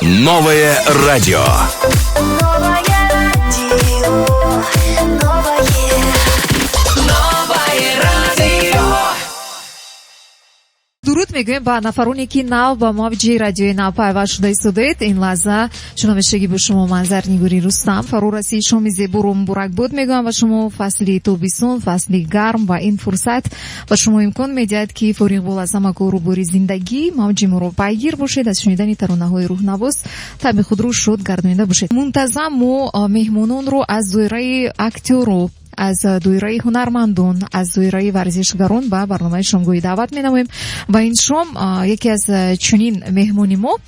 Новое радио. Новое радио, новое, Новое радио. Дуруд мегӯем ба нафароне, ки нав ба мавҷи Радиои Нав пайваст шуда истодаед. Ин лаҳза чун ҳамешагӣ бо шумо ман, Зарнигори Рустам. Фаро расид шоми зеборо муборакбод мегӯям ба шумо. Фасли тобистон, фасли гарм ва ин фурсат ба шумо имкон медиҳад, ки фориғбол аз ҳама кору бори зиндагӣ мавҷи моро пайгир бошед, аз шунидани таронаҳои рӯҳнавоз табъи худро шод гардонида бошед. Мунтазам мо меҳмононро аз доираи актёру, аз доираи ҳунармандон, аз доираи варзишгарон ба барномаи шомгоҳӣ даъват менамоем ва ин шом яке аз чунин меҳмони мо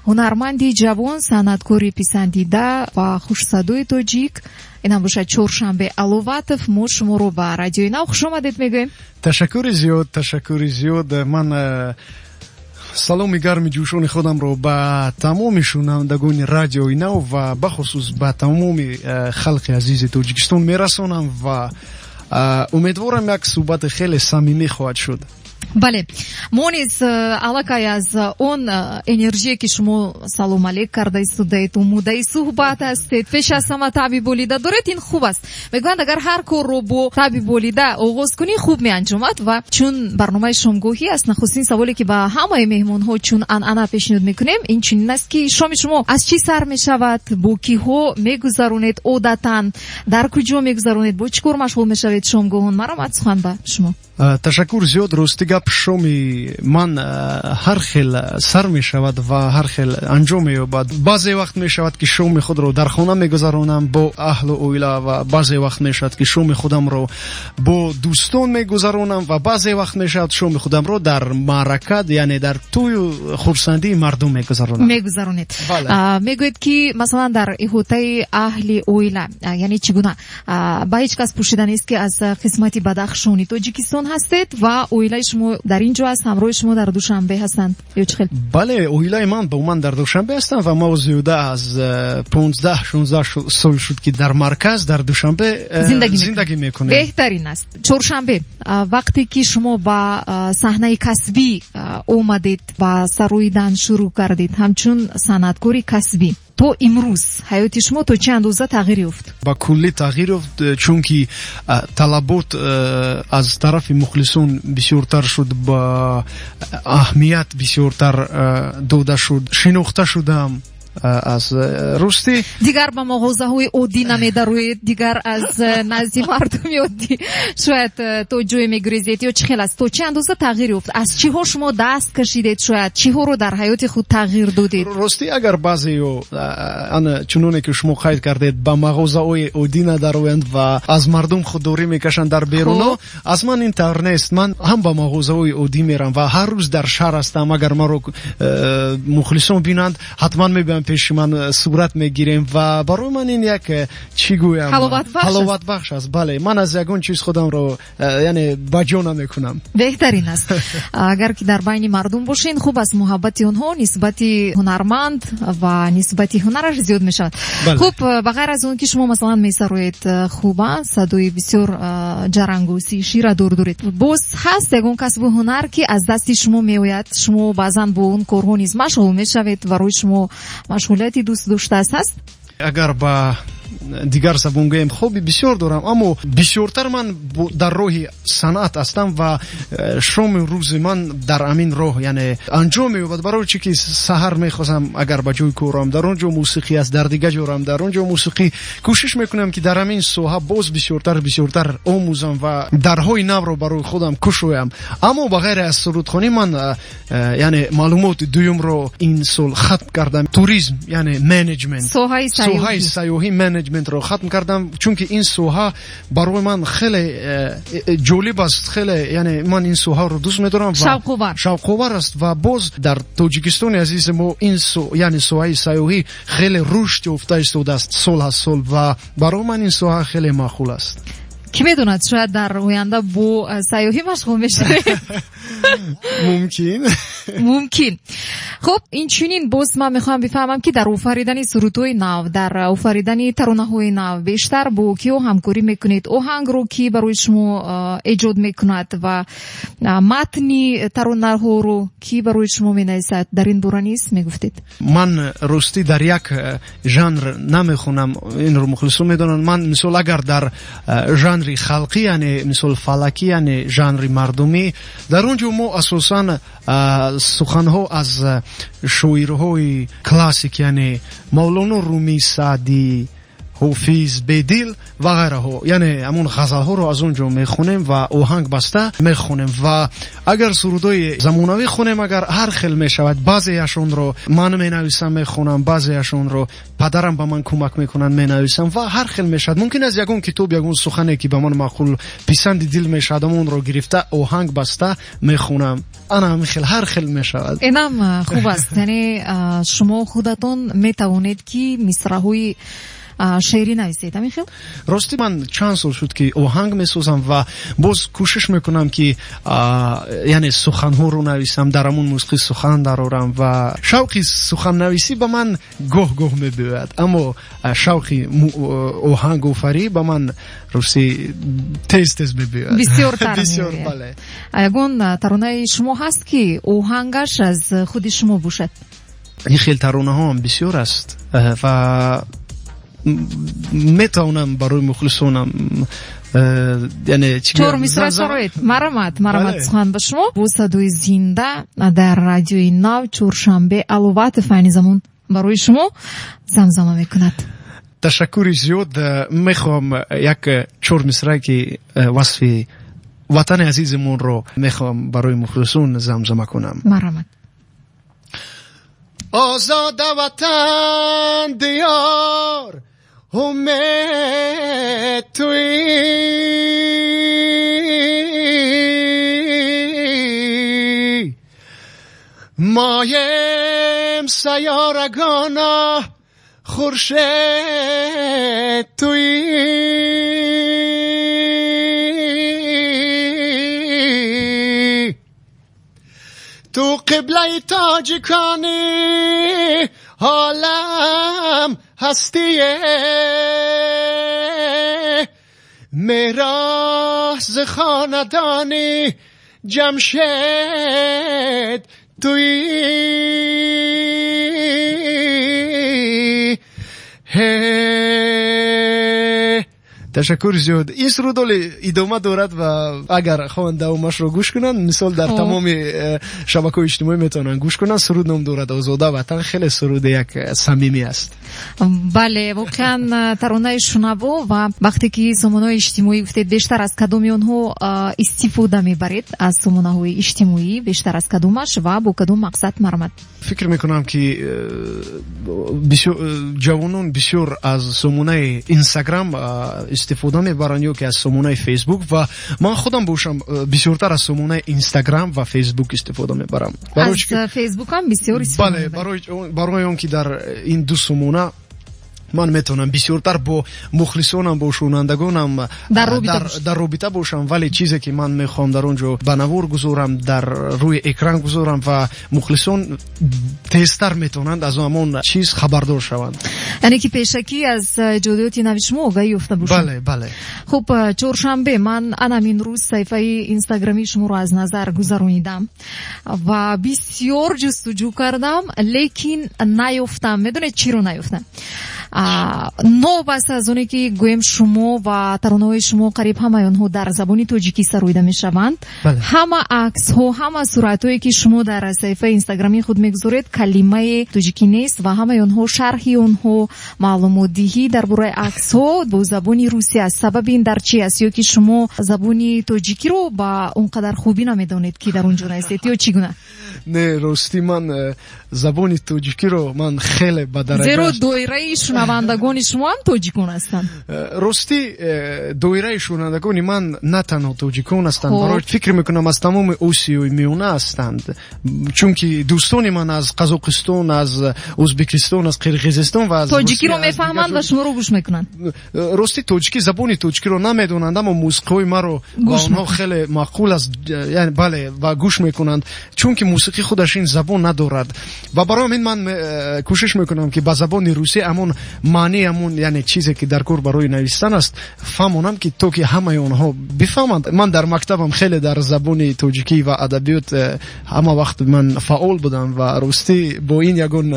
ҳунарманди ҷавон, санъаткори писандида ва хушсадои тоҷик инам бошад Чоршанбе Аловатов. Мо шуморо ба Радиои Нав хушомадед мегӯем. Ташаккури зиёд, ташаккури зиёд. Ман саломи гарми ҷӯшони худамро ба тамоми шунавандагони Радиои Нав ва бахусус ба тамоми халқи азизи Тоҷикистон мерасонам ва умедворам, як суҳбати хеле самимӣ хоҳад шуд. Бале, мо низ аллакай аз он энержие, ки шумо салом алейк карда истодаед, омодаи суҳбат ҳастед. Пеш аз ҳама табъи болида доред, ин хуб аст. Мегӯянд, агар ҳар корро бо табъи болида оғоз кунӣ, хуб меанҷомад. Ва чун барномаи шомгоҳӣ аст, нахустин саволе, ки ба ҳамаи меҳмонҳо чун анъана пешниҳод мекунем, ин чунин аст, ки шоми шумо аз чӣ сар мешавад, бо киҳо мегузаронед, одатан дар куҷо мегузаронед, бо чӣ кор машғул мешавед шомгоҳон? Маромад, сухан ба шумо. Ташаккур зиёд. Рости гап, шоми ман ҳар хел сар мешавад ва ҳар хел анҷом меёбад. Баъзе вақт мешавад, ки шоми худро дар хона мегузаронам бо аҳлу оила, ва баъзе вақт мешавад, ки шоми худамро бо дӯстон мегузаронам, ва баъзе вақт мешавад, шоми худамро дар маъракат, яъне дар тӯю хурсандии мардум мегузаронам. Мегузаронед. Мегӯед, ки масалан дар иҳотаи аҳли оила, яъне чӣ гуна? Ба ҳеҷ кас пӯшида нест, ки аз қисмати Бадахшони Тоҷикистон ҳастед ва оилаи шумо дар ин ҷо аст, ҳамроҳи шумо дар Душанбе ҳастанд ё чӣ хел? Бале, оилаи ман бо ман дар Душанбе ҳастанд ва мо зиёда аз 15-16 сол шуд, ки дар марказ, дар Душанбе зиндагӣ мекунем. Беҳтарин аст. Чоршанбе, вақте ки шумо ба саҳнаи касбӣ омадед, ба сароидан шурӯъ кардед ҳамчун санъаткори касбӣ, то имрӯз ҳаёти шумо то чӣ андоза тағйир ёфт? Ба куллӣ тағйир ёфт, чунки талабот аз тарафи мухлисон бисёртар шуд, ба аҳамият бисёртар дода шуд, шинохта шудам аз ростӣ. Дигар ба мағозаҳои оддӣ намедароед, дигар аз назди мардуми оддӣ шояд то ҷое мегурезед ё чӣ хел аст? То чӣ андоза тағйир ёфт? Аз чиҳо шумо даст кашидед, шояд чиҳоро дар ҳаёти худ тағйир додед? Ростӣ, агар баъзеё, ана чуноне ки шумо қайд кардед, ба мағозаҳои оддӣ надароянд ва аз мардум худдорӣ мекашанд дар беруно, аз ман ин тавр нест. Ман ҳам ба мағозаҳои оддӣ мерам ва ҳар рӯз дар шаҳр ҳастам. Агар маро мухлисон бинанд, ҳатман мебиёнд пеши ман, сурат мегирем ва барои ман ин як, чӣ гӯям, ҳаловатбахш аст. Бале, ман аз ягон чиз худамро яъне ба ҷо намекунам. Беҳтарин аст, агар ки дар байни мардум бошед, хуб аст. Муҳаббати онҳо нисбати ҳунарманд ва нисбати ҳунараш зиёд мешавад. Хуб, ба ғайр аз он ки шумо масалан месароед, хуба садои бисёр ҷарангоси ширадор доред, боз ҳаст ягон касбу ҳунар, ки аз дасти шумо меояд, шумо баъзан бо он корҳо низ машғул мешавед, барои шумо машғулияти дӯст доштааст, ҳаст? Агар ба дигар забон гӯем, хобби бисёр дорам, аммо бисёртар ман дар роҳи санъат ҳастам ва шому рӯзи ман дар ҳамин роҳ, яъне, анҷом меёбад. Барои чӣ ки саҳар мехостам, агар ба ҷои корам, дар он ҷо мусиқӣ аст, дар дигар ҷорам, дар он ҷо мусиқӣ. Кӯшиш мекунам, ки дар ҳамин соҳа боз бисёртар, бисёртар омӯзам ва дарҳои навро барои худам кушоям. Аммо ба ғайр аз сурудхонӣ ман яъне маълумоти дуюмро ин сол хатм кардам, туризм, яъне менеҷмент, соҳаи сайёҳӣ, менеҷментро хатм кардам, чунки ин соҳа барои ман хеле ҷолиб аст, хеле, яъне ман ин соҳаро дӯст медорам. Шавқовар. Шавқовар аст ва боз дар Тоҷикистони азизи мо ин, яъне соҳаи сайёҳӣ хеле рушд ёфта истодааст сол аз сол ва барои ман ин соҳа хеле маъқул аст. Кӣ медонад, шояд дар оянда бо сайёҳӣ машғул мешавед. Мумкин. Мумкин. Хуб, инчунин боз ман мехоҳам бифаҳмам, ки дар офаридани сурудҳои нав, дар офаридани таронаҳои нав бештар бо киҳо ҳамкорӣ мекунед? Оҳангро кӣ барои шумо эҷод мекунад ва матни таронаҳоро кӣ барои шумо менависад? Дар ин бора низ мегуфтед. Ман ростӣ дар як жанр намехонам, инро мухлисон медонанд. Ман мисол агар дар жанри халқӣ, яъне мисол фалакӣ, яъне жанри мардумӣ, дар он ҷо мо асосан суханҳо аз шоирҳои классик, яъне Мавлоно Румӣ, Саъдӣ, Ҳофиз, Бедил ва ғайраҳо, яъне ҳамон ғазалҳоро аз он ҷо мехонем ва оҳанг баста мехонем. Ва агар сурудҳои замонавӣ хонем, агар ҳар хел мешавад, баъзеяшонро ман менависам мехонам, баъзеяшонро падарам ба ман кӯмак мекунанд менависам ва ҳар хел мешавад. Мумкин аст ягон китоб, ягон сухане ки ба ман маъқул, писанди дил мешавад, ҳамонро гирифта оҳанг баста мехонам. Ана ҳамин хел ҳар хел мешавад. Инам хуб аст, яъне шумо худатон метавонед, ки мисраҳои шеърӣ нависед, ҳамин хел? Ростӣ ман чанд сол шуд, ки оҳанг месозам ва боз кӯшиш мекунам, ки яъне суханҳоро нависам, дар ҳамон мусиқӣ сухан дарорам ва шавқи суханнависӣ ба ман гоҳ-гоҳ мебиёяд, аммо шавқи оҳангофарӣ ба ман ростӣ тез-тез мебиёяд. Бисёртар. Бисёр, бале. Ягон таронаи шумо ҳаст, ки оҳангаш аз худи шумо бошад? Ин хел таронаҳо ҳам бисёр аст ва метавонам барои мухлисонам, яъне чор мисра сароед. Марамат, марамат, сухан ба шумо. Бо садои зинда дар радиои Нав Чоршанбе Аловатов айни замон барои шумо замзама мекунад. Ташаккури зиёд. Мехоҳам як чор мисра, ки васфи ватани азизамонро мехоҳам барои мухлисон замзама кунам. Марамат. Озода ватан, диёр, умед туӣ, моем сайёрагона хуршед туӣ, ту қиблаи тоҷикони олам ҳастие, мерос хонадони Ҷамшед туӣ. Ташаккур зиёд. Ин суруд ҳоле идома дорад ва агар хоҳанд давомашро гӯш кунанд, мисол дар тамоми шабакаҳои иҷтимоӣ метавонанд гӯш кунанд. Суруд ном дорад Озода ватан, хеле суруди як самимӣ аст. Бале, воқеан таронаи шунаво. Ва вақте ки сомонаҳои иҷтимоӣ гуфтед, бештар аз кадоми онҳо истифода мебаред? Аз сомонаҳои иҷтимоӣ бештар аз кадомаш ва бо кадом мақсад, марҳамат? Фикр мекунам, ки ҷавонон бисёр аз сомонаи Инстаграм истифода мебаранд ё ки аз сомонаи Фейсбук, ва ман худам бошам бисёртар аз сомонаи Инстаграм ва Фейсбук истифода мебарам. Аз Фейсбукам бисёр истифода. Бале, барои он ки дар ин ду сомона ман метавонам бисёртар бо мухлисонам, бо шунавандагонам дар робита бошам, вале чизе ки ман мехоҳам дар он ҷо ба навор гузорам, дар рӯи экран гузорам ва мухлисон тезтар метавонанд аз ҳамон чиз хабардор шаванд. Яъне ки пешакӣ аз эҷодиёти нави шумо огаҳӣ ёфта бошанд. Бале, бале. Хуб, чоршанбе, ман анамин рӯз саҳифаи инстаграмии шуморо аз назар гузаронидам ва бисёр ҷустуҷӯ кардам, лекин наёфтам. Медонед, чиро наёфтам? Новобаста аз оне ки гӯем шумо ва таронаҳои шумо қариб ҳамаи онҳо дар забони тоҷикӣ сароида мешаванд, ҳама аксҳо, ҳама суратҳое ки шумо дар саҳифаи инстаграмии худ мегузоред, калимаи тоҷикӣ нест ва ҳамаи онҳо, шарҳи онҳо, маълумотдиҳӣ дар бораи аксҳо бо забони русӣ аст. Сабаби ин дар чи аст? Ё ки шумо забони тоҷикиро ба он қадар хубӣ намедонед, ки дар он ҷо наистед, ё чӣ гуна? Не, рости ман забони тоҷикиро ман хеле ба дараҷа Зеро доираи шунавандагони шумо ҳам тоҷикон ҳастанд. Рости, доираи шунавандагони ман на танҳо тоҷикон ҳастанд, барои фикр мекунам, аз тамоми Осиёи Миёна ҳастанд, чунки дӯстони ман аз Қазоқистон, аз Ӯзбекистон, аз Қирғизистон ва аз Тоҷикиро мефаҳманд ва шуморо гӯш мекунанд. Рости, тоҷикӣ, забони тоҷикиро намедонанд, аммо мусиқиҳои маро ба онҳо хеле маъқул аст, яъне бале, ва гӯш мекунанд, чунки мусиқӣ худаш ин забон надорад. Ва барои ҳамин ман кӯшиш мекунам, ки ба забони русӣ ҳамон маъни, ҳамон, яъне чизе ки дар кор барои навистан аст, фаҳмонам, ки то ки ҳамаи онҳо бифаҳманд. Ман дар мактабам хеле дар забони тоҷикӣ ва адабиёт ҳама вақт ман фаъол будам ва ростӣ бо ин ягон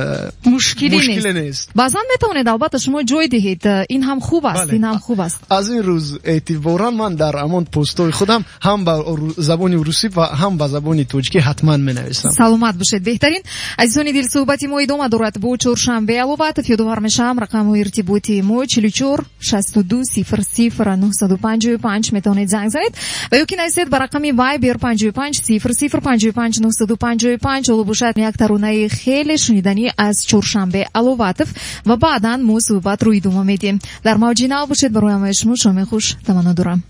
мушкиле нест. Баъзан метавонед, албатта, шумо ҷой диҳед, ин ҳам хуб аст, ин ҳам хуб аст. Аз ин рӯз эътиборан ман дар ҳамон постҳои худам ҳам ба забони русӣ ва ҳам ба забони тоҷикӣ ҳатман менависам. Саломат бошед, беҳтарин. Азизони дил, суҳбати мо идома дорад бо Чоршанбе Аловатов. Ёдовар мешавам, рақамҳои иртиботии мо 44 62 00 955, метавонед занг занед ва ё ки нависед ба рақами Вайбер 55 00 55 955. Ҳоло бошад, як таронаи хеле шуниданӣ аз Чоршанбе Аловатов ва баъдан мо суҳбатро идома медиҳем. Дар мавҷи нав бошед, барои ҳамаи шумо шоми хуш таманно дорам.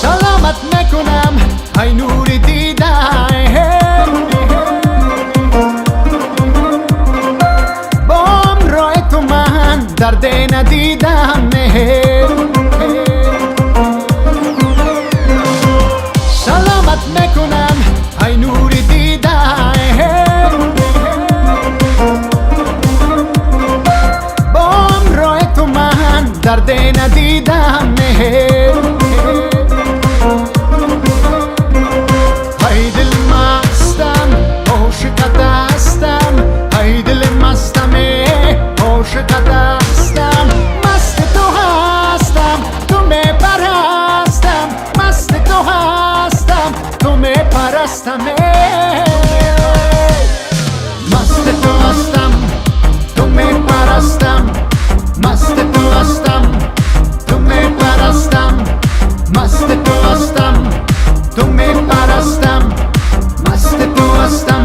Саломат мекунам, ай нури дида. Бо ҳамроҳи ту ман дарде надидам. Саломат мекунам, ай нури дида. Бо ҳамроҳи ту ман дарде надидам. Ай дил мастам, ошиқат ҳастам. Ай дил мастам, ошиқат ҳастам. Масти ту ҳастам, ту мепарастам. Масти ту ҳастам, ту мепарастам. Масти ту ҳастам, ту мепарастам. Масти ту ҳастам, ту мепарастам. Масти ту ҳастам, ту мепарастам. Масти ту ҳастам.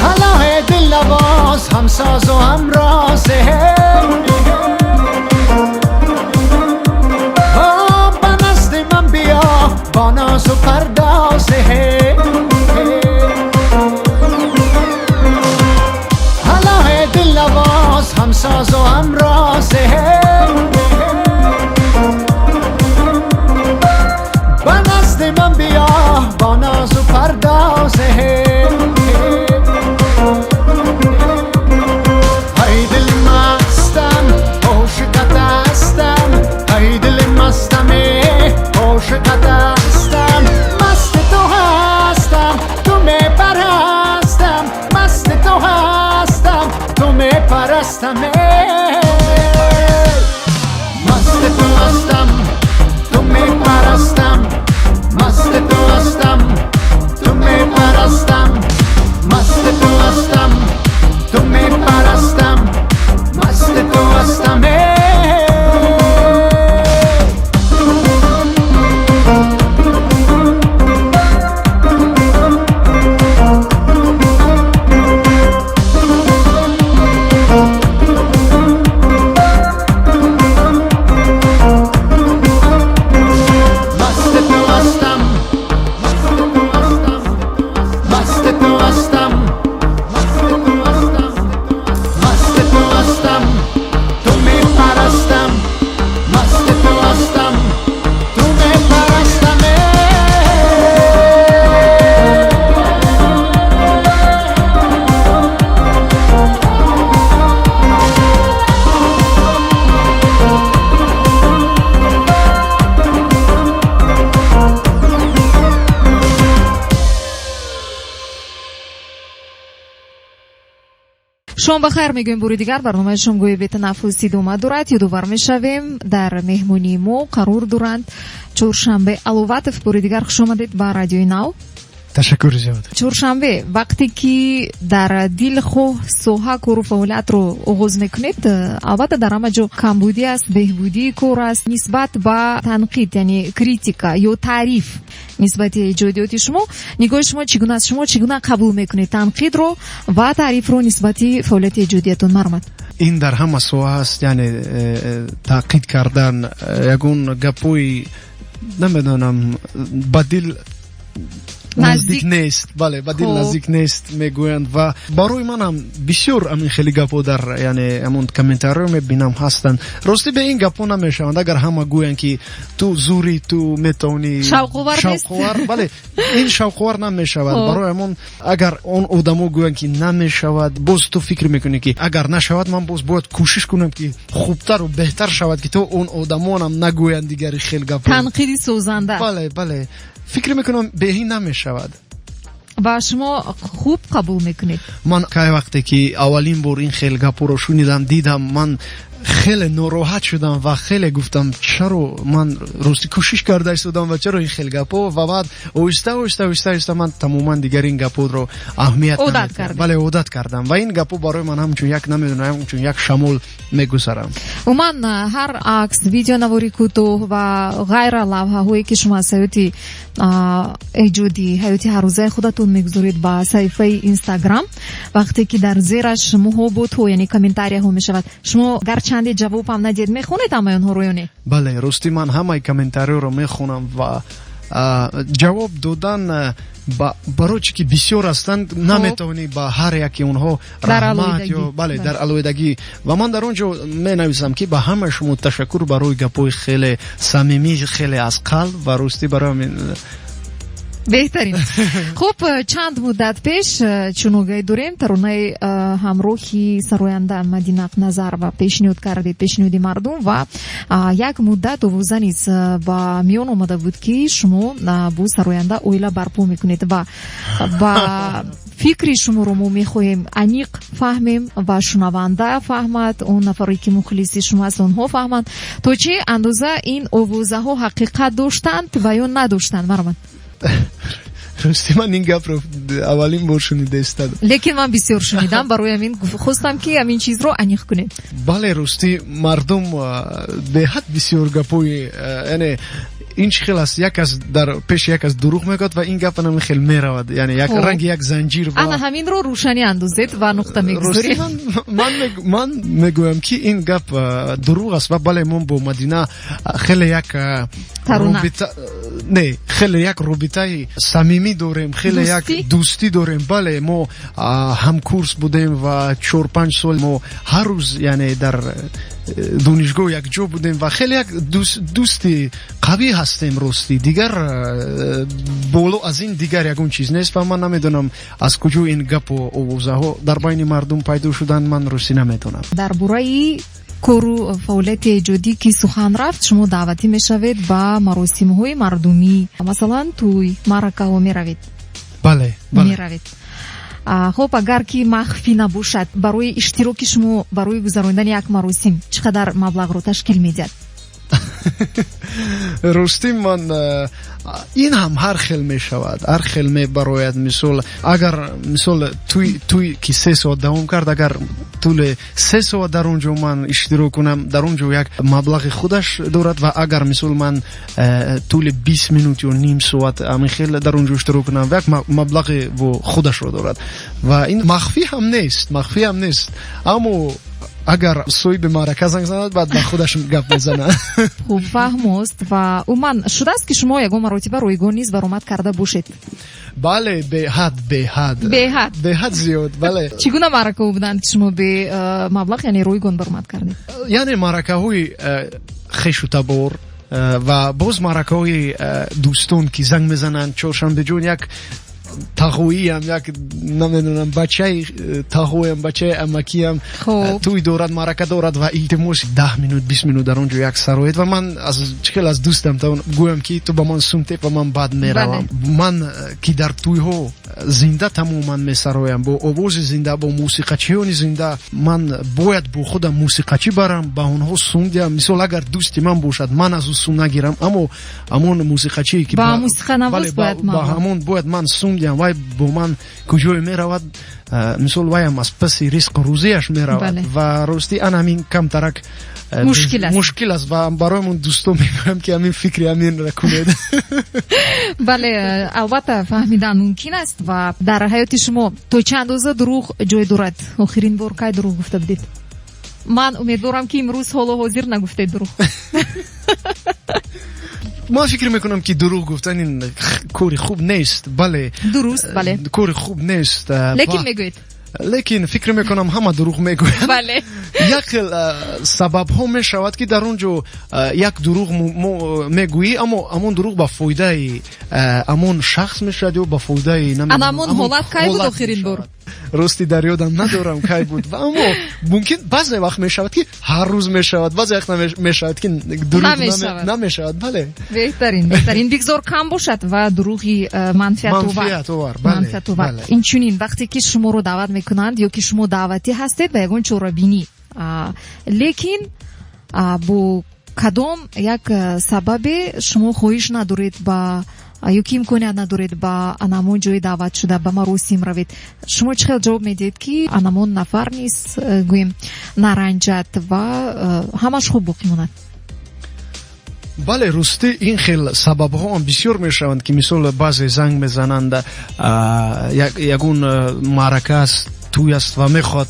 Аллоҳ дилнавоз, ҳамсозу ҳамрозе. Ба назди ман биё бо нозу пардозе. Аллоҳ дилнавоз, ҳамсозу ҳамрозе. Ба назди ман биё бо нозу пардозе. Ай дил мастам, ошиқат ҳастам. Ай дил мастам, ошиқат ҳастам. Масти ту ҳастам, ту мепарастам. Масти ту ҳастам, ту мепарастам. Масти ту ҳастам, ту мепарастам. Масти ту ҳастам, ту мепарастам. Масти ту ҳастам, ту мепарастам. Масти ту ҳастам. Масти ту ҳастам. Шом бахайр мегӯем бори дигар. Барномаи шомгоҳи бетанаффус идома дорад. Ёдовар мешавем, дар меҳмонии мо қарор доранд Чоршанбе Аловатов. Бори дигар хуш омадед ба Радиои Нав. Ташаккури зиёд. Чоршанбе, вақте ки дар дилхоҳ соҳа кору фаъолиятро оғоз мекунед, албатта, дар ҳама ҷо камбудӣ аст, беҳбудии кор аст. Нисбат ба танқид, яъне критика ё таъриф нисбати эҷодиёти шумо нигоҳи шумо чӣ гуна аст? Шумо чӣ гуна қабул мекунед танқидро ва таърифро нисбати фаъолияти эҷодиятон? Марҳамат. Ин дар ҳама соҳа аст, яъне таъқид кардан, ягон гапҳои, намедонам, ба дил наздик нест, бале, ба дил наздик нест мегӯянд. Ва барои манам бисёр ҳамин хеле гапҳо дар, яъне ҳамон комментариҳо мебинам, ҳастанд. Ростӣ, бе ин гапҳо намешаванд. Агар ҳама гӯянд, ки ту зӯрӣ, ту метавонӣ, шавқовар нест. Шавқовар, бале, ин шавқовар намешавад. Барои ҳамон, агар он одамо гӯянд, ки намешавад, боз ту фикр мекунӣ, ки агар нашавад, ман боз бояд кӯшиш кунам, ки хубтару беҳтар шавад, ки то он одамонам нагӯянд дигари хел гапҳо. Танқиди созанда. Бале, бале, фикр мекунам, бе ин намешавад. Ва шумо хуб қабул мекунед? Ман кай вақте ки аввалин бор ин хел гапҳоро шунидам, дидам, ман хеле нороҳат шудам ва хеле гуфтам, чаро ман рости кӯшиш карда истодам ва чаро ин хел гапҳо. Ва баъд оҳиста оҳиста, оҳиста оҳиста ман тамоман дигар ин гапҳоро аҳамият одат кардед. Бале, одат кардам ва ин гапҳо барои ман ҳамчун як, намедонам, ҳамчун як шамол мегузарам. Умуман, ҳар акс, видеонавори кӯтоҳ ва ғайра лавҳаҳое, ки шумо аз ҳаёти эҷодӣ, ҳаёти ҳаррӯзаи худатон мегузоред ба саҳифаи Инстаграм, вақте ки дар зераш муҳоботҳо, яъне комментарияҳо мешавад, шумо гарчанде ҷавоб ҳам надиҳед, мехонед ҳамаи онҳоро ё не? Бале, ростӣ, ман ҳамаи комментариҳоро мехонам ва ҷавоб додан, барои чӣ ки бисёр ҳастанд, наметавонӣ ба ҳар яки онҳо раҳмат ё бале, дар алоҳидагӣ. Ва ман дар он ҷо менависам, ки ба ҳамаи шумо ташаккур барои гапҳои хеле самимӣ, хеле аз қалб. Ва ростӣ, барои ҳамин. Беҳтарин. Хуб, чанд муддат пеш, чун огаҳӣ дорем, таронаи ҳамроҳи сароянда Мадина Ақназарова пешниҳод кардед, пешниҳоди мардум, ва як муддат овоза низ ба миён омада буд, ки шумо бо сароянда оила барпо мекунед. Ва ба фикри шуморо мо мехоҳем аниқ фаҳмем ва шунаванда фаҳмад, он нафаре ки мухлиси шумо аст, онҳо фаҳманд, то чӣ андоза ин овозаҳо ҳақиқат доштанд ва ё надоштанд? Марҳамат. Рости, ман ин гапро аввалин бор шунида истодам. Лекин ман бисёр шунидам, барои ҳамин хостам, ки ҳамин чизро аниқ кунем. Бале, ростӣ, мардум беҳад бисёр гапҳои, яъне ин чӣ хел аст, як кас дар пеши як кас дурӯғ мегӯяд ва ин гап ана хел меравад, яъне як ранги як занҷир. Ана ҳаминро рӯшанӣ андозед ва нуқта мегузорем. Ман мегӯям, ки ин гап дурӯғ аст. Ва бале, мо бо Мадина хеле як не, хеле як робитаи самимӣ дорем, хеле як дӯстӣ дорем. Бале, мо ҳамкурс будем ва 4-5 сол мо ҳар рӯз, яъне дар донишгоҳ якҷо будем ва хеле як дӯсти қавӣ ҳастем. Ростӣ, дигар боло аз ин дигар ягон чиз нест ва ман намедонам, аз куҷо ин гапу овозаҳо дар байни мардум пайдо шуданд, ман ростӣ намедонам. Дар бораи кору фаъолияти эҷодӣ ки сухан рафт, шумо даъватӣ мешавед ба маросимҳои мардумӣ, масалан тӯй, маъракаҳо меравед? Бале. Меравед. Хуб, агар ки махфӣ набошад, барои иштироки шумо, барои гузаронидани як маросим чӣ қадар маблағро ташкил медиҳад? Ростӣ, ман ин ҳам ҳар хел мешавад, ҳар хел мебарояд. Мисол, агар, мисол, тӯй ки 3 соат давом кард, агар тӯли 3 соат дар он ҷо ман иштирок кунам, дар он ҷо як маблағи худаш дорад. Ва агар, мисол, ман тӯли 20 минут ё ним соат ҳамин хел дар он ҷо иштирок кунам, як маблағи худашро дорад. Ва ин махфӣ ҳам нест, махфӣ ҳам нест, аммо агар соҳиби маърака занг занад, баъд ба худаш гап мезанад. Хуб, фаҳмост. Ва умуман, шудааст, ки шумо ягон маротиба ройгон низ баромад карда бошед? Бале, беҳад, беҳад. Беҳад. Беҳад зиёд, бале. Чӣ гуна маъракаҳо буданд, ки шумо бе маблағ, яъне ройгон баромад кардед? Яъне маъракаҳои хешу табор ва боз маъракаҳои дӯстон, ки занг мезананд: «Чоршанбеҷон, як тағоиям, як, намедонам, бачаи тағоям, бачаи амакиям тӯй дорад, маърака дорад ва илтимос, 10 минут, 20 минут дар он ҷо як сароед». Ва ман аз чӣ хел аз дӯстам гӯям, ки ту ба ман сум теп ва ман баъд меравам? Ман ки дар тӯйҳо Зинда тамоман месароям, бо овози зинда, бо мусиқачиёни зинда. Ман бояд бо худам мусиқачӣ барам, ба онҳо сум диҳам. Мисол, агар дӯсти ман бошад, ман аз ӯ сум нагирам, аммо ҳамон мусиқачие ки ба мусиқанавоз бояд ба ҳамон бояд ман сум диҳам. Вай бо ман куҷое меравад, мисол, ваям аз паси ризқу рӯзияш меравад. Ва ростӣ, ан ҳамин камтарак мушкил аст, мушкил аст. Ва барои дӯстон мегӯям, ки ҳамин фикри ҳаминро кунед. Бале, албатта, фаҳмидан мумкин аст. Ва дар ҳаёти шумо то чӣ андоза дурӯғ ҷой дорад? Охирин бор кай дурӯғ гуфта будед? Ман умедворам, ки имрӯз ҳоло ҳозир нагуфтед дурӯғ. Ман фикр мекунам, ки дурӯғ гуфтан ин кори хуб нест, бале. Дуруст, бале. Кори хуб нест. Лекин мегӯед. Лекин фикр мекунам, ҳама дурӯғ мегӯянд. Як хел сабабҳо мешавад, ки дар он ҷо як дурӯғ мегӯӣ, аммо ҳамон дурӯғ ба фоидаи ҳамон шахс мешавад ё ба фоидаи Ҳамон ҳолат кай буд охирин бор? Рости, дар ёдам надорам, кай буд. Ва аммо мумкин баъзе вақт мешавад, ки ҳар рӯз мешавад, баъзе вақт мешавад, ки дурӯғ намешавад, бале. Беҳтарин, беҳтарин. Бигзор кам бошад ва дурӯғи манфиатовар. Манфиатовар. Инчунин, вақте ки шуморо даъват мекунанд ё ки шумо даъватӣ ҳастед ба ягон чорабинӣ, лекин бо кадом як сабабе шумо хоҳиш надоред ба ё ки имконият надоред ба анамон ҷои даъватшуда, ба маросим равед, шумо чӣ хел ҷавоб медиҳед, ки анамон нафар низ, гӯем, наранҷад ва ҳамаш хуб боқӣ монад? Бале, ростӣ, ин хел сабабҳоам бисёр мешаванд, ки мисол, баъзе занг мезананд, ягон маърака аст, тӯй аст ва мехоҳад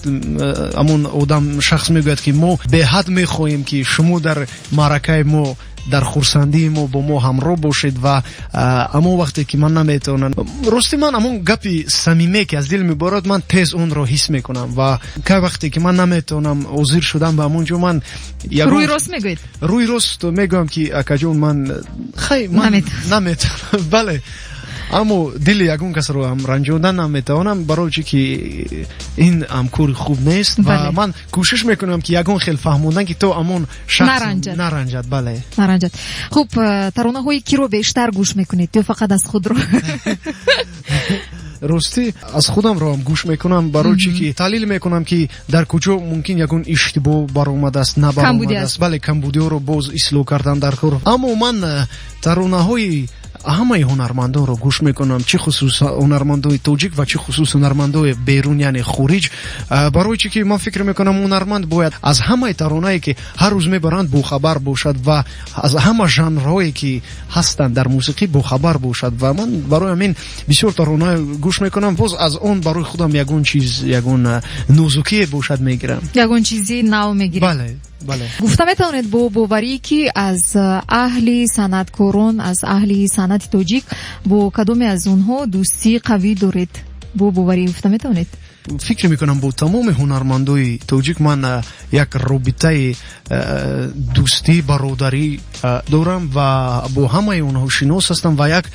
ҳамон одам, шахс мегӯяд, ки мо беҳад мехоҳем, ки шумо дар маъракаи мо, дар хурсандии мо бо мо ҳамроҳ бошед. Ва ҳамон вақте ки ман наметавонам, рости, ман ҳамон гапи самиме, ки аз дил меборад, ман тез онро ҳис мекунам. Ва кай вақте ки ман наметавонам ҳозир шудан ба ҳамон ҷо, ман рӯи рост мегӯед? Рӯи рост мегӯям, ки акаҷон, ман хай, ман наметавонам, бале. Аммо дили ягон касро ҳам ранҷондан наметавонам, барои чӣ ки ин ҳам кори хуб нест. Ва ман кӯшиш мекунам, ки ягон хел фаҳмондан, ки то ҳамон шахс наранҷад, бале. Наранҷад. Хуб, таронаҳои киро бештар гӯш мекунед ё фақат аз худро? Ростӣ, аз худамро ҳам гӯш мекунам, барои чӣ ки таҳлил мекунам, ки дар куҷо мумкин ягон иштибоҳ баромадааст, набаромадааст, бале, камбудиҳоро боз ислоҳ кардан дар кор. Аммо ман таронаҳои ҳамаи ҳунармандонро гӯш мекунам, чӣ хусус ҳунармандои тоҷик ва чӣ хусус ҳунармандои берун, яъне хориҷ, барои чӣ ки ман фикр мекунам, ҳунарманд бояд аз ҳамаи таронае, ки ҳар рӯз мебаранд, бохабар бошад ва аз ҳама жанрҳое, ки ҳастанд дар мусиқӣ, бохабар бошад. Ва ман барои ҳамин бисёр тарона гӯш мекунам, боз аз он барои худам ягон чиз, ягон нозукие бошад, мегирам. Ягон чизи нав мегиред. Бале, бале. Гуфта метавонед бо боварӣ, ки аз аҳли санъаткорон, аз аҳли санъати тоҷик бо кадоме аз онҳо дӯстии қавӣ доред? Бо боварӣ гуфта метавонед? Фикр мекунам, бо тамоми ҳунармандои тоҷик ман як робитаи дӯстӣ, бародарӣ дорам ва бо ҳамаи онҳо шинос ҳастам ва як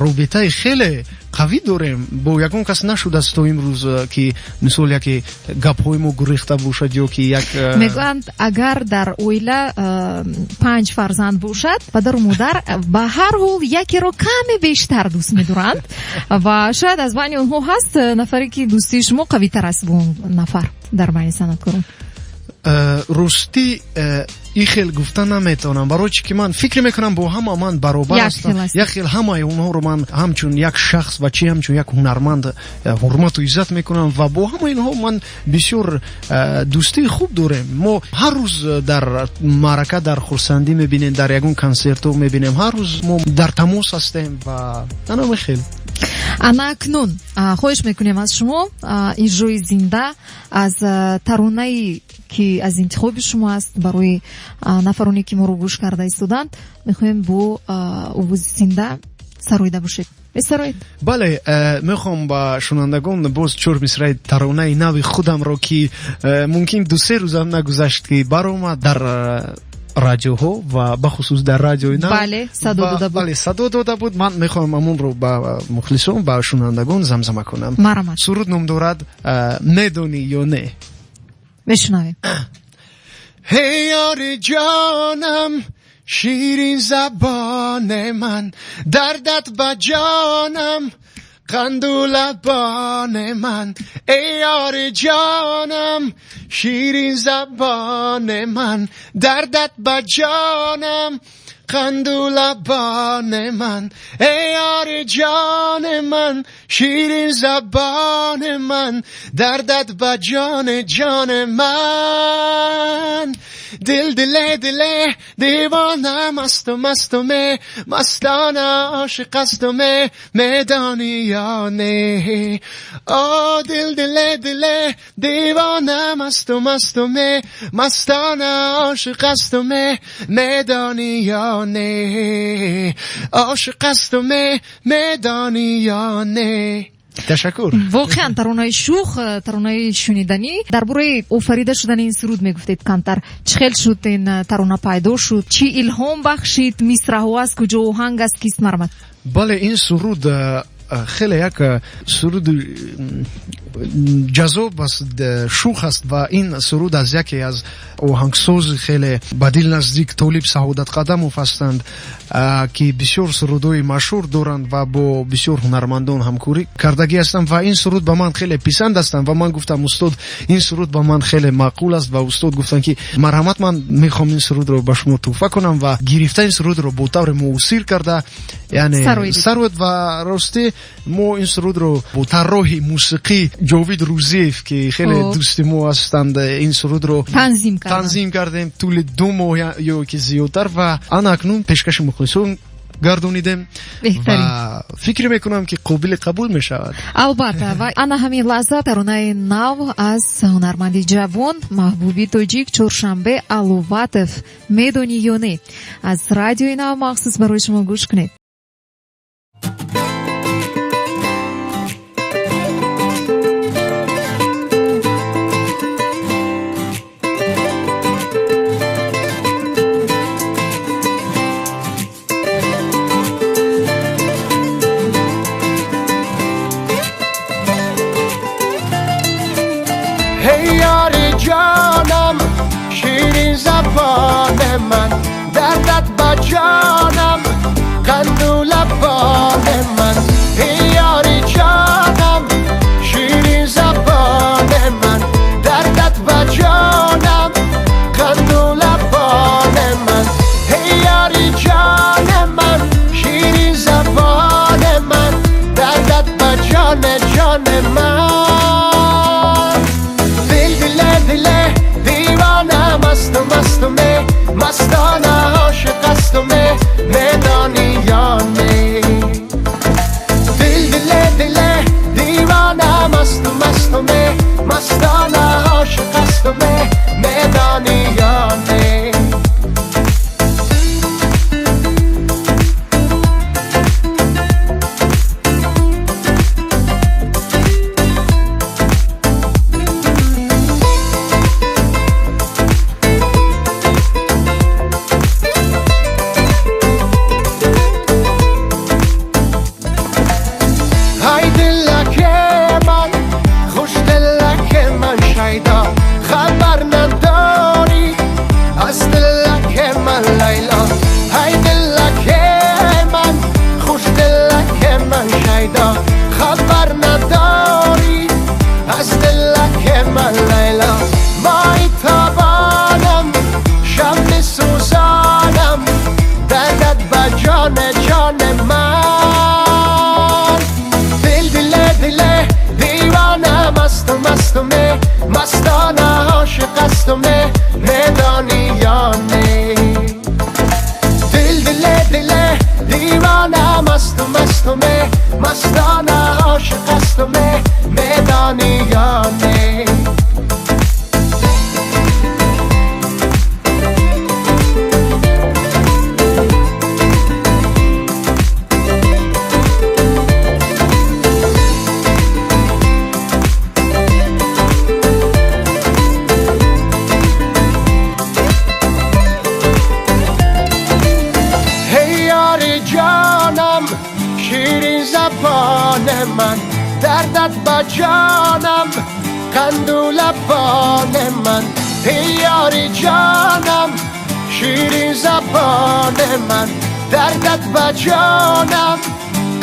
робитаи хеле қавӣ дорем. Бо ягон кас нашудааст то имрӯз, ки мисол, яке гапҳои мо гурехта бошад ё ки як Мегӯянд, агар дар оила панҷ фарзанд бошад, падару модар ба ҳар ҳол якеро каме бештар дӯст медоранд ва шояд аз байни онҳо ҳаст нафаре, ки дӯстии шумо қавитар аст бо он нафар дар байни санъаткорон. Ростӣ, ин хел гуфта наметавонам, барои чӣ ки ман фикр мекунам, бо ҳама ман баробар ҳастам, як хел. Ҳамаи онҳоро ман ҳамчун як шахс ва чӣ ҳамчун як ҳунарманд ҳурмату иззат мекунам ва бо ҳамаи инҳо ман бисёр дӯстии хуб дорем. Мо ҳар рӯз дар маърака, дар хурсандӣ мебинем, дар ягон консертҳо мебинем, ҳар рӯз мо дар тамос ҳастем ва анаме хел. Ана акнун хоҳиш мекунем аз шумо иҷрои зинда аз таронае, ки аз интихоби шумо аст, барои нафароне, ки моро гӯш карда истоданд. Мехоҳем бо овози зинда сароида бошед. Месароед? Бале, мехоҳам ба шунавандагон боз чор мисраи таронаи нави худамро, ки мумкин 2-се рӯзам нагузашт, ки баромад дар радиоҳо ва бахусус дар радиои нав. Бале, садо дода буд. Бале, садо дода буд. Ман мехоҳам ҳамонро ба мухлисон, ба шунавандагон замзама кунам. Марҳамат. Суруд ном дорад «Медонӣ ё не». Мешунавем. Ҳей, ёри ҷонам, ширин забони ман, дардат ба ҷонам. Қанду лабони ман, эй ёри ҷонам, ширин забони ман, дардат ба ҷонам. Қанду лабони ман, эй ёри ҷони ман, ширин забони ман, дардат ба ҷони ҷони ман. Дил диле диле девона, масту масту ме мастона, ошиқ асту ме медонӣ ё не? О дил диле диле девона, масту масту ме мастона, ошиқ асту ме медонӣ ё не? Ошиқ асту ме медонӣ ё не? Ташаккур. Воқеан таронаи шух, таронаи шуниданӣ. Дар бораи офарида шудани ин суруд мегуфтед камтар. Чӣ хел шуд ин тарона пайдо шуд? Чӣ илҳом бахшид? Мисраҳо аз куҷо, оҳанг аз кист, марҳамат? Бале, ин суруд хеле як суруди ҷаззоб аст, шух аст ва ин суруд аз яке аз оҳангсози хеле ба дил наздик Толиб Саодатқадамов ҳастанд, ки бисёр сурудҳои машҳур доранд ва бо бисёр ҳунармандон ҳамкорӣ кардагӣ ҳастанд ва ин суруд ба ман хеле писанд ҳастанд ва ман гуфтам, устод, ин суруд ба ман хеле маъқул аст ва устод гуфтанд, ки марҳамат, ман мехоҳам ин сурудро ба шумо туҳфа кунам ва гирифта ин сурудро бо таври муосир карда, яъне сароид. Ва ростӣ мо ин сурудро бо тарроҳи мусиқӣ Ҷовид Рӯзиев, ки хеле дӯсти мо ҳастанд, ин сурудро танзим кардем тӯли 2 моҳ ё ки зиёдтар ва ана акнун пешкаши мухлисон гардонидем ва фикр мекунам, ки қобили қабул мешавад. Албатта, ва ана ҳамин лаҳза таронаи нав аз ҳунарманди ҷавон, маҳбуби тоҷик Чоршанбе Алуватов, «Медонӣ ё не», аз радиои нав махсус барои шумо гӯш кунед. Эй ёри ҷонам, ширин забони ман, дардат ба ҷонам, қанду лабони ман. Эй ёри ҷонам, ширин забони ман, дардат ба ҷонам, қанду лабони ман. Эй ёри ҷони ман, ширин забони ман, дардат ба ҷони ҷони ман. Дил диле диле девона, масту масту ме мастона, ошиқ асту ме медонӣ ё не? Дил диле диле девона, масту масту ме мастона, ошиқ асту ме медонӣ ё не? Ай дилаке ман, хуш дилаке ман, шайдо хабар надорӣ аз дилаке ман, Лайло. Ай дилаке ман, хуш дилаке ман, шайдо хабар надорӣ аз дилаке ман, Лайло. Мои тобонам, шамъи сӯзонам, дардат ба ҷони ҷони ман. Дил диле диле девона, масту масту ме мастона, ошиқ асту ме медонӣ ё не? Дил диле диле девона, масту масту ме мастона, ошиқ асту ме медонӣ ё не? Эй ёри ҷонам, ширин забони ман, дардат ба ҷонам, қанду лабони ман. Эй ёри ҷонам, ширин забони ман, дардат ба ҷонам.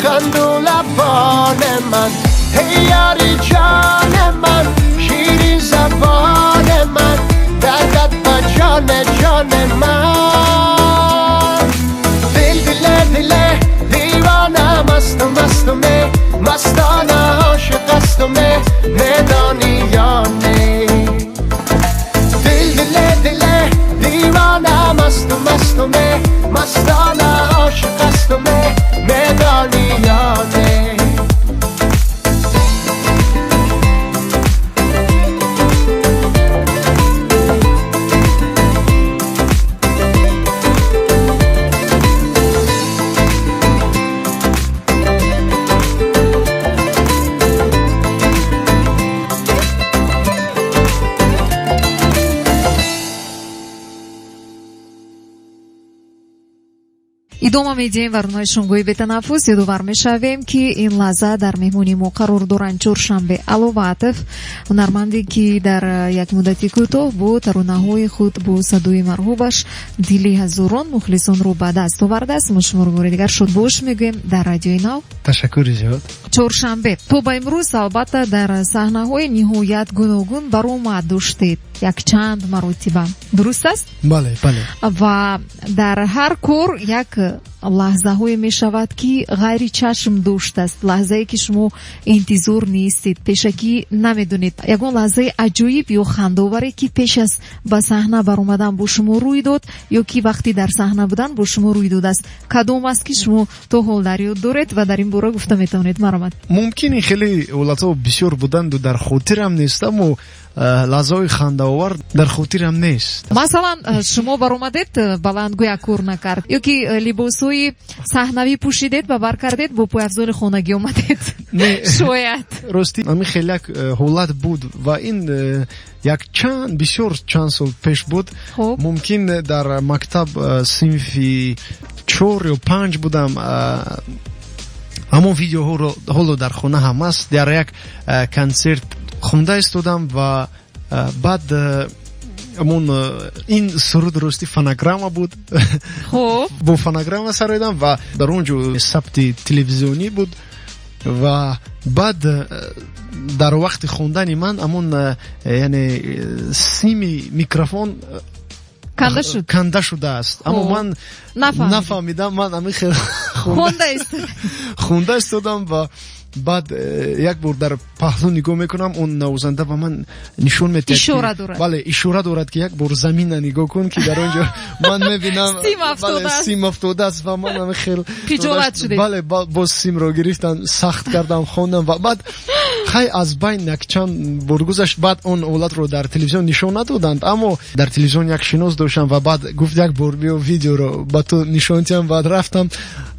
خندو لبان من، ای یاری جان من، شیرین زبان من، دردت با جان جان من. دل دل دل دیوانه مست مست می، مستانه عاشق است می، میدانی یا نه؟ دل دل دل دیوانه مست مست می، مستانه عاشق است می، میدانی یا نه؟ Идома медиҳем барномаи шомгоҳи бетанаффус. Ёдовар мешавем, ки ин лаҳза дар меҳмони мо қарор доранд Чоршанбе Аловатов, ҳунарманде, ки дар як муддати кӯтоҳ бо таронаҳои худ, бо садои марҳубаш дили ҳазорон мухлисонро ба даст овардааст. Мо шуморо бори дигар шодбош мегӯем дар Радиои Нав. Ташаккури зиёд. Чоршанбе, то ба имрӯз албатта дар саҳнаҳои ниҳоят гуногун баромад доштед якчанд маротиба. Дуруст аст? Бале, бале. Ва дар ҳар кор як лаҳзаҳое мешавад, ки ғайричашм дошт аст, лаҳзае ки шумо интизор нестед, пешакӣ намедонед. Ягон лаҳзаи аҷоиб ё хандаоваре, ки пеш аз ба саҳна баромадан бо шумо рӯй дод ё ки вақте дар саҳна будан бо шумо рӯй додааст, кадом аст, ки шумо то ҳол дар ёд доред ва дар ин бора гуфта метавонед? Маромад. Мумкин хеле ҳолатҳо бисёр буданду дар хотирам нест, аммо лаҳзаҳои хандаовар дар хотирам нест. Масалан, шумо баромадед, баландгӯя кор накард, ё ки либосҳои саҳнавӣ пӯшидед ва бар кардед, бо пойафзоли хонагӣ омадед. Шояд. Рости, ҳамин хеле як ҳолат буд ва ин як чанд, бисёр чанд сол пеш буд. Мумкин дар мактаб синфи 4 ё 5 будам. Ҳамон видеоҳоро ҳоло дар хона ҳам аст. Дар як консерт хонда истодам ва баъд ҳамон ин суруд рости фонограмма буд. Бо фонограмма сароидам ва дар он ҷо сабти телевизионӣ буд ва баъд дар вақти хондани ман ҳамон яъне сими микрофон канда шуд, канда шудааст, аммо ман нафаҳмидам. Ман ҳамин хел хонда истодам ва баъд як бор дар паҳлӯ нигоҳ мекунам, он навозанда ба ман нишон медиҳад, ишора дорад, бале, ишора дорад, ки як бор замина нигоҳ кун, ки дар он ҷо ман мебинам сим афтодааст ва ман ҳамин хел хиҷолат шудед. Бале, боз симро гирифтам, сахт кардам, хондам ва баъд хай аз байн якчанд бор гузашт. Баъд он ҳолатро дар телевизион нишон надоданд, аммо дар телевизион як шинос доштам ва баъд гуфт як бор биё видеоро ба ту нишон диҳам. Баъд рафтам,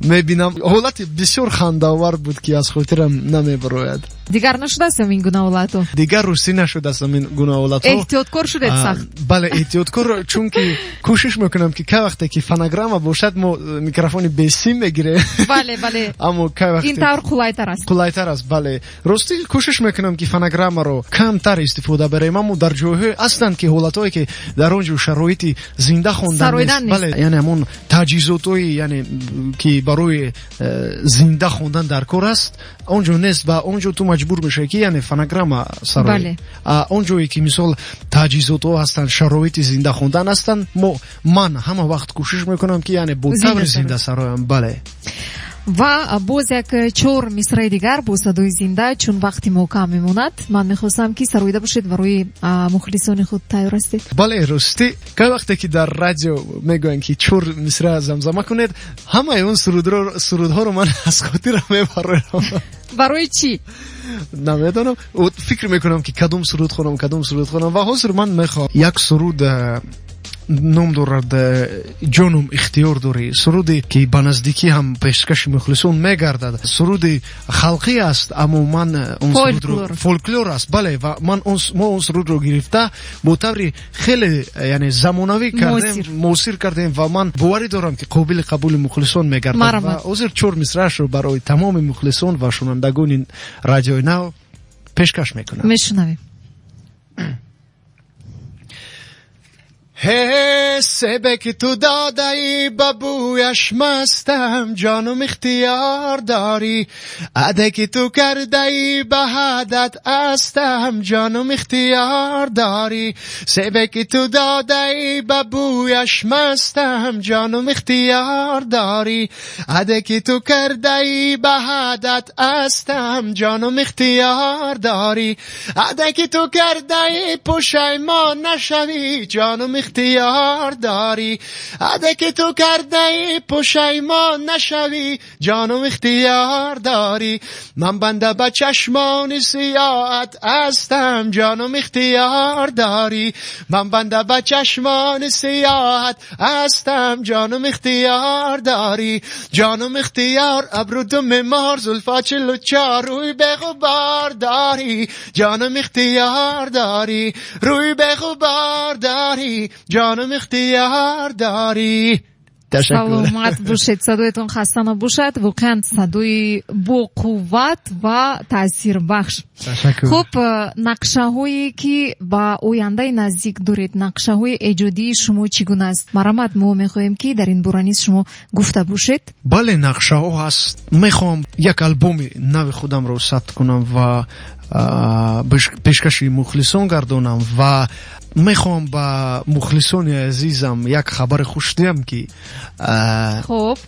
мебинам ҳолати бисёр хандаовар буд, ки аз хотирам намебарояд. Дигар нашудааст ин гуна ҳолатҳо? Дигар ростӣ нашудааст ин гуна ҳолатҳо. Эҳтиёткор шудед сахт? Бале, эҳтиёткор, чунки кӯшиш мекунам, ки кай вақте ки фонограмма бошад, мо микрофони бесим мегирем. Бале, бале. Аммо кай вақте ин тавр қулайтар аст. Қулайтар аст, бале. Ростӣ кӯшиш мекунам, ки фонограммаро камтар истифода барем, аммо дар ҷойҳое ҳастанд, ки ҳолатҳое, ки дар он ҷо шароити зинда хондан нест. Бале, яъне ҳамон таҷҳизотҳои, яъне ки барои зинда хондан дар кор аст, он ҷо нест ва он ҷо ту маҷбур мешавӣ, ки яъне фонограмма сароӣ. Он ҷое ки мисол таҷҳизотҳо ҳастанд, шароити зинда хондан ҳастанд, ман ҳама вақт кӯшиш мекунам, ки яъне бо таври зинда сароям. Бале. Ва боз як чор мисраи дигар бо садои зинда, чун вақти мо кам мемонад, ман мехостам, ки сароида бошед барои мухлисони худ. Тайёр ҳастед? Бале, ростӣ, кай вақте ки дар радио мегӯянд, ки чор мисра замзама кунед, ҳамаи он сурудҳоро ман аз хотирам мебароям. Барои чӣ? Намедонам. Фикр мекунам, ки кадом суруд хонам, кадом суруд хонам, ва ҳозир ман мехоҳам як суруд ном дорад «Ҷонум ихтиёр дорӣ», суруде ки ба наздикӣ ҳам пешкаши мухлисон мегардад. Суруди халқӣ аст, аммо ман он сурудро, фолклор аст, бале, ва ман мо он сурудро гирифта бо таври хеле яъне замонавӣ кардем, муосир кардем ва ман боварӣ дорам, ки қобили қабули мухлисон мегардад. Ва ҳозир чор мисраашро барои тамоми мухлисон ва шунавандагони Радиои Нав пешкаш мекунам. Мешунавем. Ҳе Себе ки ту додаӣ ба бӯяш мастам, ҷонум ихтиёр дорӣ. Аде ки ту кардаӣ ба ҳадат астам, ҷонум ихтиёр дорӣ. Себе ки ту додаӣ ба бӯяш мастам, ҷонум ихтиёр дорӣ. Аде ки ту кардаӣ ба ҳадат астам, ҷонум ихтиёр дорӣ. Аде ки ту кардаӣ пушаймон нашавӣ, ҷонум ихтиёр дорӣ. Аде ки ту кардаӣ пушаймон нашавӣ, ҷонум ихтиёр дорӣ. Ман банда ба чашмони сиёҳат астам, ҷонум ихтиёр дорӣ. Ман банда ба чашмони сиёҳат астам, ҷонум ихтиёр дорӣ. Ҷонум ихтиёр, абрӯ ду мемор, зулфа 44, рӯй бе ғубор дорӣ. Ҷонум ихтиёр дорӣ, рӯй бе ғубор дорӣ, ҷонум ихтиёр дорӣ. Ташаккур. Саломат бошед, садоятон хаста набошад. Воқеан садои боқувват ва таъсирбахш. Ташаккур. Хуб, нақшаҳое ки ба ояндаи наздик доред, нақшаҳои эҷодии шумо чӣ гуна аст? Марҳамат, мо мехоҳем ки дар ин бора низ шумо гуфта бошед. Бале, нақшаҳо ҳаст. Мехоҳам як албоми нави худамро сабт кунам ва пешкаши мухлисон гардонам ва мехоҳам ба мухлисони азизам як хабари хуш диҳам ки хуб,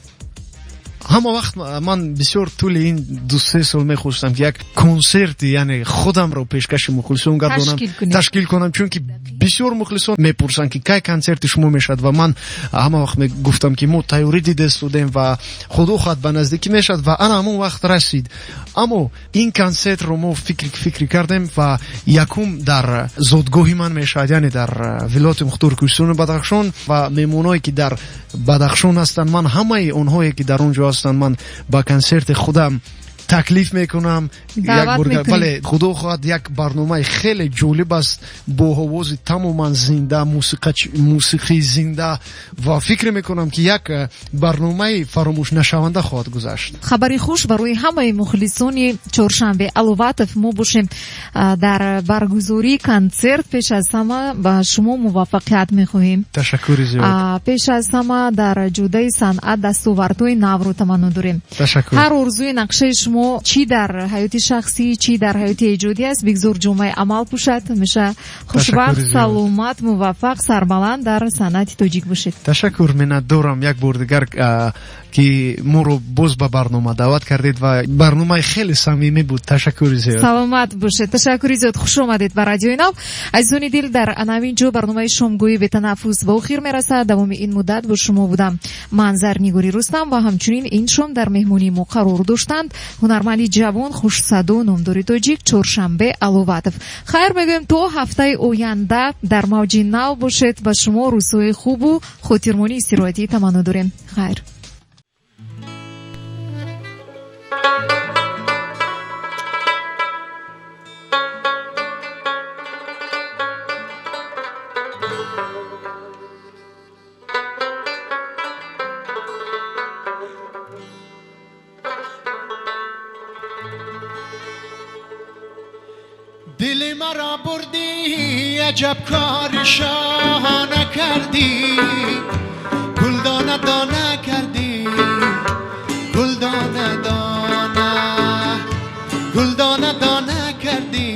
ҳама вақт ман бисёр тӯли ин 2-3 сол мехостам ки як консерти, яъне худамро пешкаши мухлисон гардонам, ташкил кунам, чунки бисёр мухлисон мепурсанд ки кай консерти шумо мешавад ва ман ҳама вақт мегуфтам ки мо тайёрӣ дидастудем ва худо хоҳад ба наздикӣ мешавад ва ана ҳамон вақт расид. Аммо ин консертро мо фикр кардем ва якум дар зодгоҳи ман мешавад, яъне дар вилояти мухтори Кӯҳистони Бадахшон ва меҳмоное ки дар Бадахшон ҳастанд, ман ҳамаи онҳое ки дар он ҷо ҳастанд, ман ба консерти худам таклиф мекунам. Як бор, бале, худо хоҳад як барномаи хеле ҷолиб аст бо овози тамоман зинда, мусиқии зинда ва фикр мекунам ки як барномаи фаромӯшнашаванда хоҳад гузашт. Хабари хуш барои ҳамаи мухлисони Чоршанбе Аловатов. Мо бошем дар баргузории консерт. Пеш аз ҳама ба шумо муваффақият мехоҳем. Ташаккури зиёд. Пеш аз ҳама дар ҷодаи санъат дастовардҳои навро таманно дорем. Ташаккур. Ҳар орзуи нақшаи шумо чӣ дар ҳаёти шахсӣ, чӣ дар ҳаёти эҷодӣ аст, бигзор ҷомаи амал пӯшад. Ҳамеша хушбахт, саломат, муваффақ, сарбаланд дар санъати тоҷик бошед. Ташаккур, миннатдорам як бор дигар ки моро боз ба барнома даъват кардед ва барномаи хеле самимӣ буд. Ташаккури зиёд. Саломат бошед. Ташаккури зиёд. Хуш омадед ба радиои нав. Азизони дил, дар анавин ҷо барномаи шомгоҳии бетанаффус ба охир мерасад. Давоми ин муддат бо шумо будам ман Зарнигори Рустам ва ҳамчунин ин шом дар меҳмонии мо қарор доштанд ҳунарманди ҷавон, хушсадо, номдори тоҷик Чоршанбе Аловатов. Хайр мегӯем то ҳафтаи оянда дар мавҷи нав бошед. Ба шумо рӯзҳои хубу хотирмонии истироҳатӣ таманно дорем. Хайр. دل مرا بردی عجب کار شاهانه کردی، گل دانه دانه کردی، گل دانه دانه، گل دانه دانه کردی،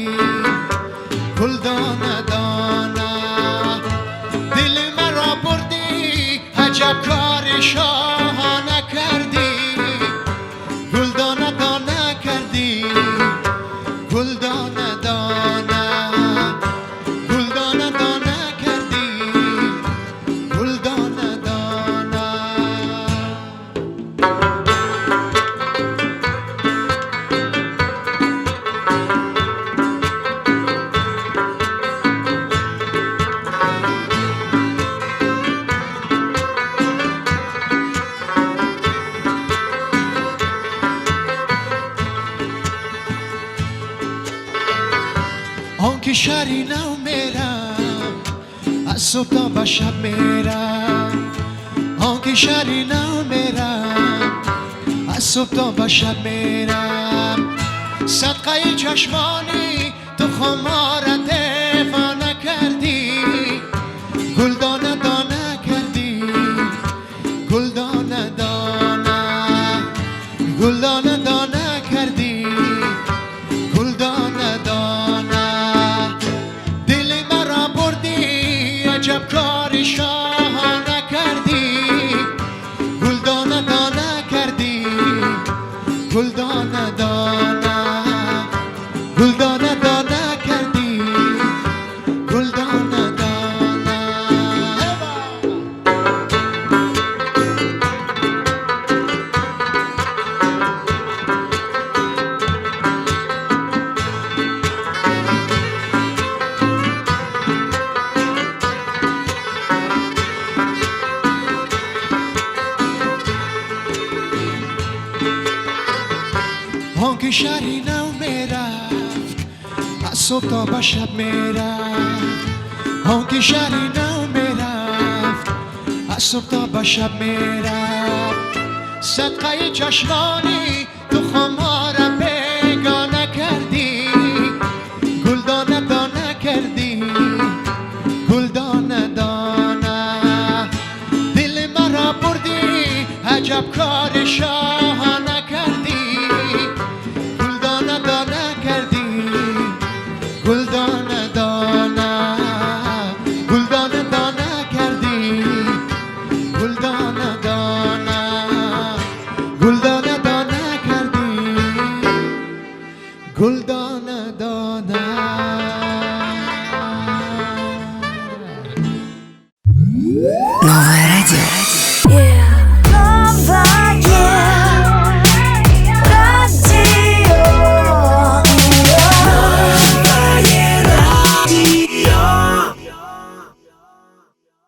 گل دانه دانه. دل مرا بردی عجب کار شاهانه کردی، گل دانه دانه کردی، گل دانه دانه، گل دانه دانه کردی، گل دانه دانه. آن که شهری نو میرم، از صبح تا به شب میرم. آن که شهری نو میرم، از صبح تا به شب میرم. صدقه چشمانی تو خمار دیوانه کردی، گل دانه دانه کردی. ки шаҳри нав мерафт, аз субҳ то ба шаб мерафт. Он ки шаҳри нав мерафт, аз субҳ то ба шаб мерафт. Садқаи чашмони ту хумора бегона кардӣ, гул дона дона кардӣ, гул дона дона. Дили маро бурдӣ, аҷаб кори шоҳона.